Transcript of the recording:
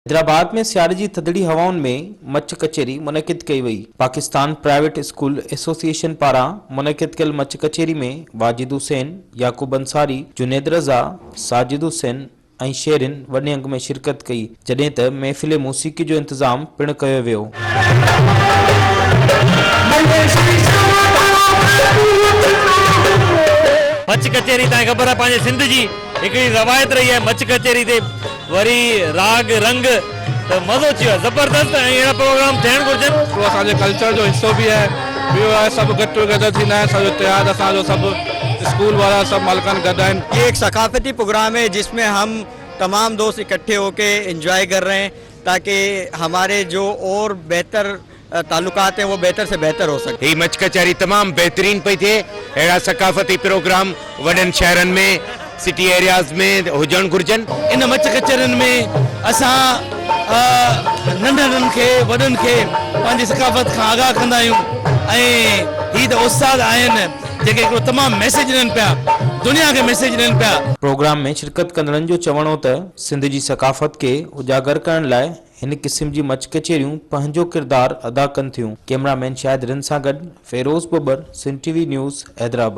حيدرآباد ۾ سياري جي ٿڌڙي هوائن ۾ مچ ڪچهري منعقد ڪئي وئي. پاڪستان پرائيويٽ اسڪول ايسوسيئيشن پاران منعقد ڪيل مچ ڪچهري ۾ واجد حسين، يعقوب انصاري، جنيد رضا، ساجد حسين ۽ شهرين وڏي انگ ۾ شرڪت ڪئي، جڏهن ته محفل موسيقي جو انتظام پڻ ڪيو ويو. مچ ڪچهري تانکي خبر آهي پنهنجي سنڌ جي هڪڙي روايت رهي آهي مچ ڪچهري تي وري راڳ رنگ ته مزو اچي ويو آهي زبردست ۽ اهڙا پروگرام ٿيڻ گهرجن. اهو اسان جي ڪلچر جو حصو به آهي ٻيو آهي سڀ گيٽ ٽوگيدر ٿيندا آهن سڄو اتحاد اسان جو سڀ اسڪول وارا سڀ مالڪان گڏ آهن. ये एक सकाफती प्रोग्राम है जिसमें हम तमाम दोस्त इकट्ठे होके एंजॉय कर रहे हैं ताकि हमारे जो और बेहतर تعلقات हैं वो बेहतर से बेहतर हो सके. هي مچ ڪچهري تمام بهترين پئي ٿئي اهڙا ثقافتي پروگرام وڏن شهرن ۾ سٽي ايرياز ۾ هجڻ گهرجن. ان مچ ڪچهرين ۾ اسان ننڍڙن کي وڏن کي پنهنجي ثقافت کان آگاهه ڪندا آهيون ۽ هي ته استاد آهن جيڪي هڪڙو تمام ميسيج ڏين پيا دنيا کي ميسيج ڏين پيا. پروگرام ۾ شرڪت ڪندڙن جو چوڻ هو ته سنڌ جي ثقافت کي اجاگر ڪرڻ لاء هن قسم جي مچ ڪچهريون پنهنجو ڪردار ادا ڪن ٿيون. ڪئميرا مين شاهد رند سان گڏ Feroz Babbar, Sindh T V news, Hyderabad.